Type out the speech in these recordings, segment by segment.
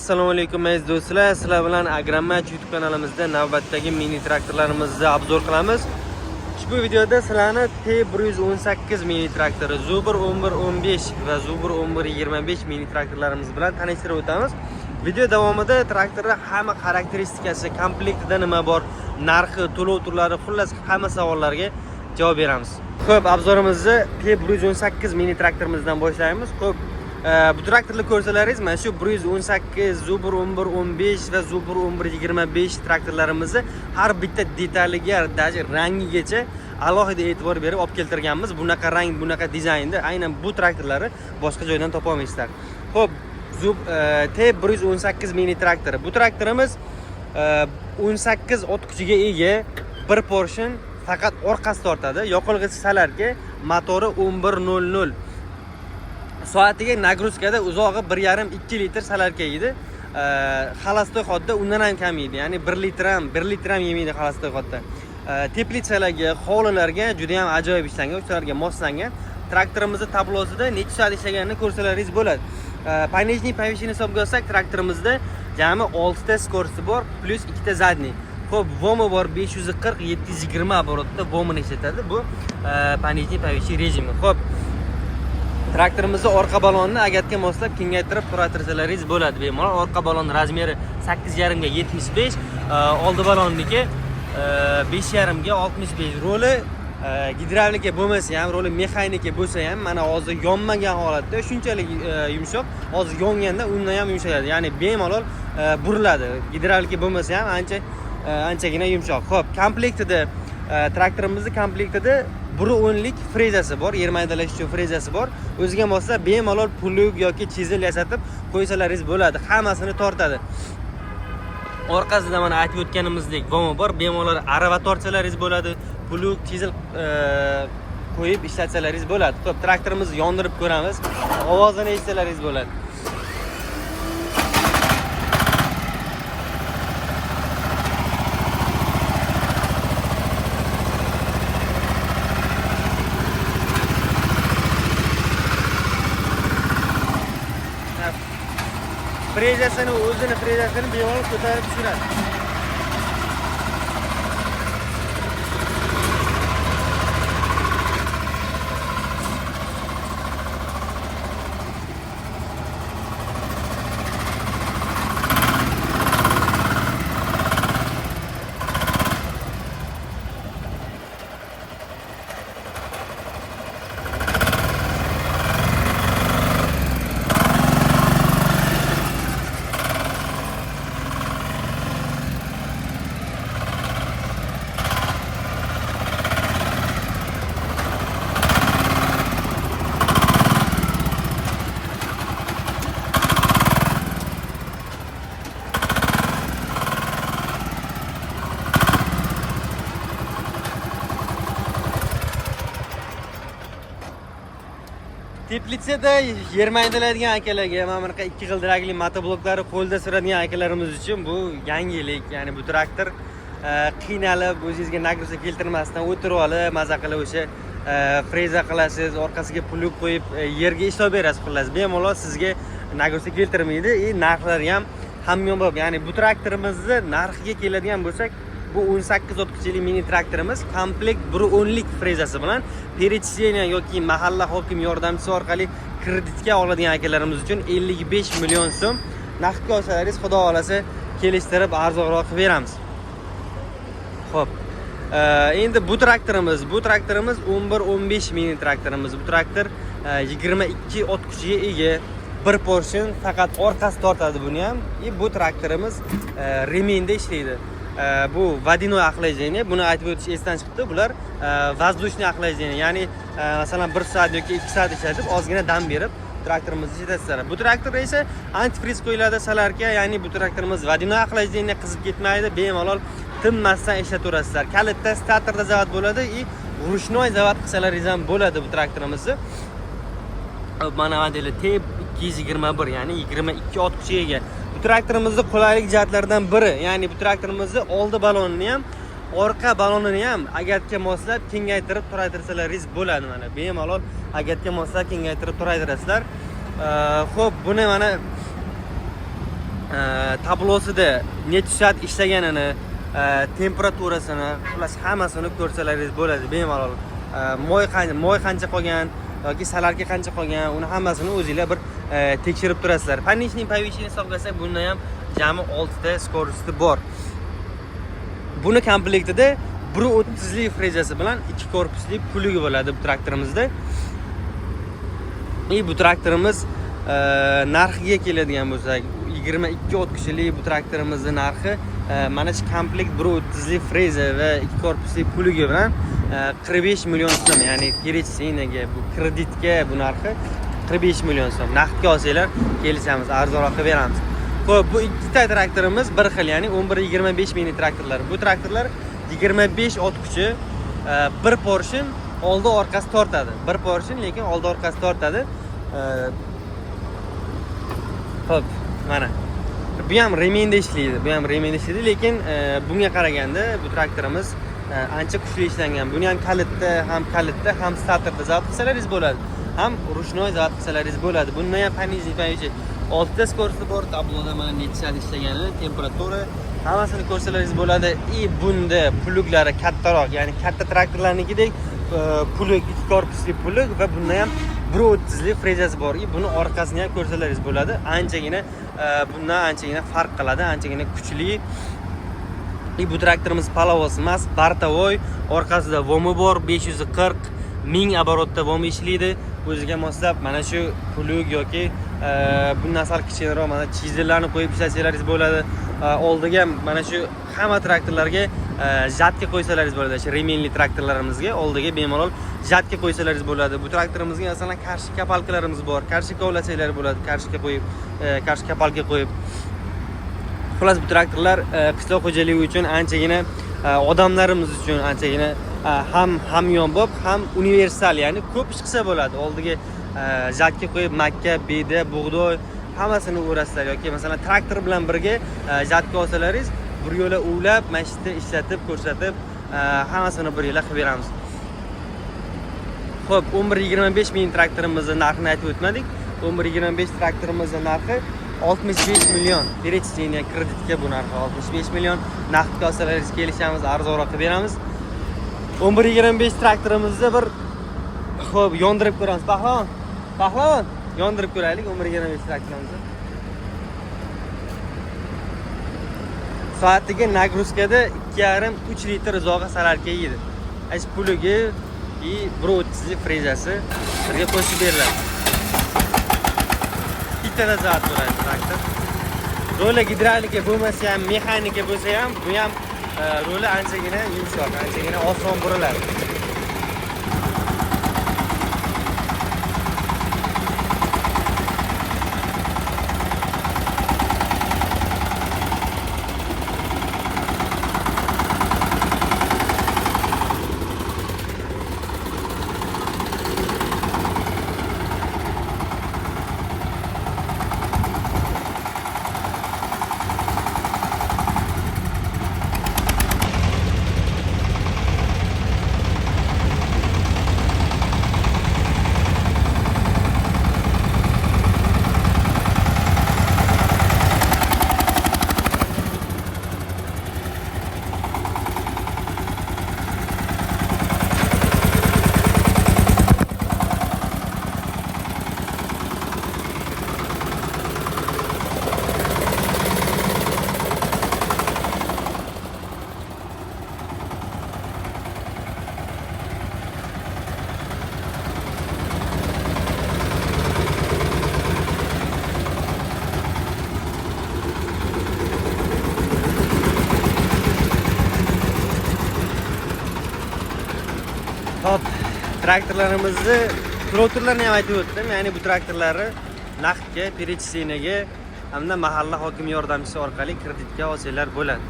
Assalomu alaykum, aziz do'stlar. Sizlar bilan Agromatch YouTube kanalimizda navbatdagi mini traktorlarimizni обзор qilamiz. Ushbu videoda sizlarni T118 mini traktori, Zubr 1115 va Zubr 1125 mini traktorlarimiz bilan tanishtirib o'tamiz. Video davomida traktorning hamma xarakteristikasi, komplektida nima bor, narxi, to'lov turlari, xullas hamma savollarga javob beramiz. Xo'p, обзор imizni T118 mini traktorimizdan boshlaymiz. Xo'p, bu traktorni ko'rsalaringiz, mana shu 118, Zubr 1115 va Zubr 1125 traktorlarimizni har bitta detaliga, даже rangigacha alohida e'tibor berib olib keltirganmiz. Bunaqa rang, bunaqa dizaynda aynan bu traktorlarni boshqa joydan topa olmaysizlar. Xo'p, T118 mini traktori. Bu traktorimiz 18 ot kuchiga ega, bir поршень, faqat orqasi tortadi. Yoqilg'isi солярка, motori 11.00. Soatiga нагрузка da uzog'i 1,5-2 litr солярка yeydi. Холостой ход da undan ham kam yeydi, ya'ni 1 litr ham, 1 litr ham yemaydi холостой ход da. Teplitsalarga, hovlilarga juda ham ajoyib ishlangan, o'shalarga moslangan. Traktorimizni tablosida necha soat ishlaganini ko'rsalaringiz bo'ladi. Пониженный, повышенный hisobga olsak, traktorimizda jami 6 ta скорость i bor, плюс 2 ta задний. Xo'p, ВОМ i bor, 540 720 оборот da ВОМ ini ishlatadi. Bu пониженный, повышенный rejimi. Xo'p, traktorimizni orqa balonni agatga moslab kengaytirib quratirsalaringiz bo'ladi bemalol. Orqa balon размер i 8,5 ga 75, oldi balonniki 5,5 ga 65. Ruli gidravlika bo'lmasa ham, ruli mexanika bo'lsa ham, mana hozir yonmagan holatda shunchalik yumshoq, hozir yonganda undan ham yumshayadi, ya'ni bemalol buriladi. Gidravlika bo'lmasa ham ancha anchagina yumshoq. Xo'p, komplektida, traktorimizni komplektida 1.10lik frezasi bor, yer maydalash uchun frezasi bor. O'ziga moslab bemalol плуг yoki чизл yasatib qo'ysalaringiz bo'ladi, hammasini tortadi. Orqasida mana aytib o'tganimizdek ВОМ i bor, bemalol arava tortsalaringiz bo'ladi, плуг, чизл qo'yib ishlatsalaringiz bo'ladi. Xo'p, traktorimizni yondirib ko'ramiz, ovozini eshitsalaringiz bo'ladi. Frezasini, o'zini frezasini bemalol ko'tarib tushiradi. Teplitsada yer maydalaydigan akalarga, mana bunaqa ikki g'ildirakli motobloklari qo'lda suradigan akalarimiz uchun bu yangilik. Ya'ni bu traktor qiynalib o'zingizga нагрузка keltirmasdan o'tirib olib, maza qilib o'sha freza qilasiz, orqasiga плуг qo'yib yerga ishlov berasiz, xullas bemalol sizga нагрузка keltirmaydi. И narxlari ham hamyonbop. Ya'ni bu traktorimizni narxiga keladigan bo'lsak, bu 18 ot kuchli mini traktorimiz komplekt 1.10lik frezasi bilan перечисление yoki mahalla hokim yordamchisi orqali kreditga oladigan akalarimiz uchun 55 million so'm. Naqdga olsalaringiz, xudo xohlasa, kelishtirib arzonroq qilib beramiz. Xo'p, endi bu traktorimiz 1115 mini traktorimiz. Bu traktor 22 ot kuchiga ega, bir поршень, faqat orqasi tortadi buni ham. И bu traktorimiz ремень da ishlaydi. Bu водяной охлаждение, buni aytib o'tish esdan chiqdi. Bular воздушный охлаждение, ya'ni masalan 1 soat yoki 2 soat ishlatib, ozgina dam berib traktorimizni ishlatasizlar. Bu traktorda esa antifriz qo'yiladi, солярка, ya'ni bu traktorimiz водяной охлаждение, qizib ketmaydi, bemalol tinmasdan ishlataverasizlar. Kalitda, starterda zavod bo'ladi и ручной zavod qilsalaringiz ham bo'ladi bu traktorimizni. Mana modeli T221, ya'ni 22 ot kuchiga ega. Bu traktorimizni qulaylik jihatlaridan biri, ya'ni bu traktorimizni oldi balonini ham, orqa balonini ham agatga moslab kengaytirib toraytirsalaringiz bo'ladi. Mana bemalol agatga moslab kengaytirib toraytirasizlar. Xo'p, buni mana Tablosida necha soat ishlaganini, temperaturasini, xullas hammasini ko'rsalaringiz bo'ladi bemalol. Moy qancha qolgan yoki salarka qancha qolgan, uni hammasini o'zinglar bir tekshirib turasizlar. Понижный, повышенный hisoblasak, bunda ham jami 6 ta скорости bor. Buni komplektida 1.30lik frezasi bilan 2 korpusli плуг i bo'ladi bu traktorimizda. И bu traktorimiz narxiga keladigan bo'lsak, 22 ot kuchli bu traktorimizni narxi mana shu komplekt 1.30lik freza va 2 korpusli плуг i bilan 45 million so'm, ya'ni перечисленияga, bu kreditga bu narxi 45 million so'm. Naqdga olsanglar kelishamiz, arzonroq qilib beramiz. Xo'p, bu ikkita traktorimiz bir xil, ya'ni 11.25 mini traktorlar. Bu traktorlar 25 ot kuchi, bir поршень, oldi orqasi tortadi. Bir поршень, lekin oldi orqasi tortadi. Xo'p, mana. Bu ham ремень da ishlaydi, bu ham ремень da ishlaydi, lekin bunga qaraganda bu traktorimiz ancha kuchli ishlangan. Buni ham kalitda, ham starterda zavod qilsalaringiz bo'ladi. Ham ручной zavod qilsalaringiz bo'ladi. Bunda ham понижный, повышенный 6 ta скорости bor, tabloda mana necha soat ishlagani, temperatura hammasini ko'rsalaringiz bo'ladi. И bunda плуг lari kattaroq, ya'ni katta traktorlarnikidek плуг, ikki korpusli плуг va bunda ham 1.30lik frezasi bor. И buni orqasini ham ko'rsalaringiz bo'ladi. Anchagina bundan anchagina farq qiladi, anchagina kuchli. И bu traktorimiz паровоз emas, бортовой, orqasida ВОМ i bor, 540 ming оборот da ВОМ ishlaydi. O'ziga moslab mana shu плуг yoki bundan sal kichikroq mana chizellarni qo'yib ishlasalaringiz bo'ladi. Oldiga mana shu hamma traktorlarga жатка qo'ysalaringiz bo'ladi. Shu ремень li traktorlarimizga oldiga bemalol жатка qo'ysalaringiz bo'ladi. Bu traktorimizga masalan карши копалка larimiz bor. Карши kovlasanglar bo'ladi, карши ga qo'yib, карши копалка qo'yib. Xullas bu traktorlar qishloq xo'jaligi uchun anchagina odamlarimiz uchun anchagina ham hamyonbop, ham universal, ya'ni ko'p ish qilsa bo'ladi. Oldiga жатка qo'yib makka, beda, bug'doy hammasini o'rasizlar yoki masalan traktor bilan birga жатка olsalaringiz bir yo'la uvlab, mana shu yerda ishlatib, ko'rsatib, hammasini bir yo'la qilib beramiz. Xo'p, 11.25 ming traktorimizni narxini aytib o'tmadik. 11.25 traktorimizni narxi 65 million. Перечисление kreditga bu narxi 65 million. Naqdga olsalaringiz kelishamiz, arzonroq qilib beramiz. 11.25 traktorimizni bir xo'p yondirib ko'ramiz. Pahlavon, Pahlavon, yondirib ko'raylik 11.25 traktorimizni. Soatiga нагрузка da 2,5-3 litr uzog'i солярка yeydi. Shu плуг i и 1.30lik frezasi birga qo'shib beriladi. Bittada zavod bo'ladi traktor. Ruli gidravlika bo'lmasa ham, mexanika bo'lsa ham, bu ham ruli anchagina yumshoq, anchagina oson buriladi. Hop, traktorlarimizni, trotorlarni ham aytib o'tdim. Ya'ni bu traktorlarni naqdga, перечисление ga hamda mahalla hokimi yordamchisi orqali kreditga olsanglar bo'ladi.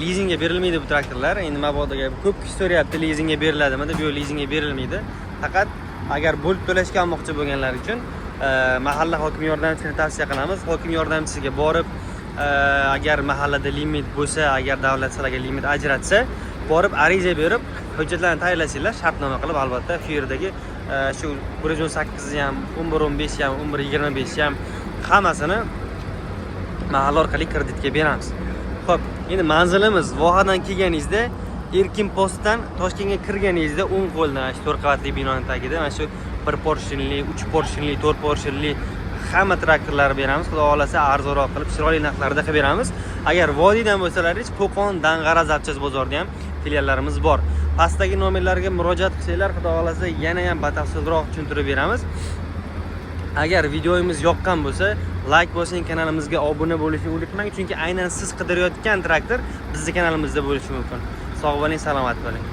Lizingga berilmaydi bu traktorlar. Endi mabodo ko'p kishi so'rayapti, lizingga beriladimi deb. Yo'q, lizingga berilmaydi. Faqat agar bo'lib to'lashga olmoqchi bo'lganlar uchun mahalla hokimi yordamchisini tavsiya qilamiz. Hokim yordamchisiga borib, agar mahallada limit bo'lsa, agar davlat sizlarga limit ajratsa, borib ariza berib, hujjatlarni tayyorlasanglar, shartnoma qilib albatta shu yerdagi shu 118 ham, 11.15 ham, 11.25 ham hammasini Mahalla orqali kreditga beramiz. Xo'p, endi manzilimiz: Vohadan kelganingizda, Erkin postdan Toshkentga kirganingizda o'ng qo'lda, mana shu 4 qavatli binoni tagida mana shu bir porshinli, 3 porshinli, 4 porshinli hamma traktorlarni beramiz. Xudo xohlasa, arzonroq qilib, chiroyli narxlarda qilib beramiz. Agar vodiydan bo'lsalaringiz, Qo'qon, Dang'ara запчасть bozorida ham filiallarimiz bor. Pastdagi nomerlarga murojaat qilsanglar, Xudo xohlasa, yana ham batafsilroq tushuntirib beramiz. Agar videomiz yoqqan bo'lsa, layk bosing, kanalimizga obuna bo'lishni unutmang, chunki aynan siz qidirayotgan traktor bizni kanalimizda bo'lishi mumkin. Sog' bo'ling, salomat bo'ling.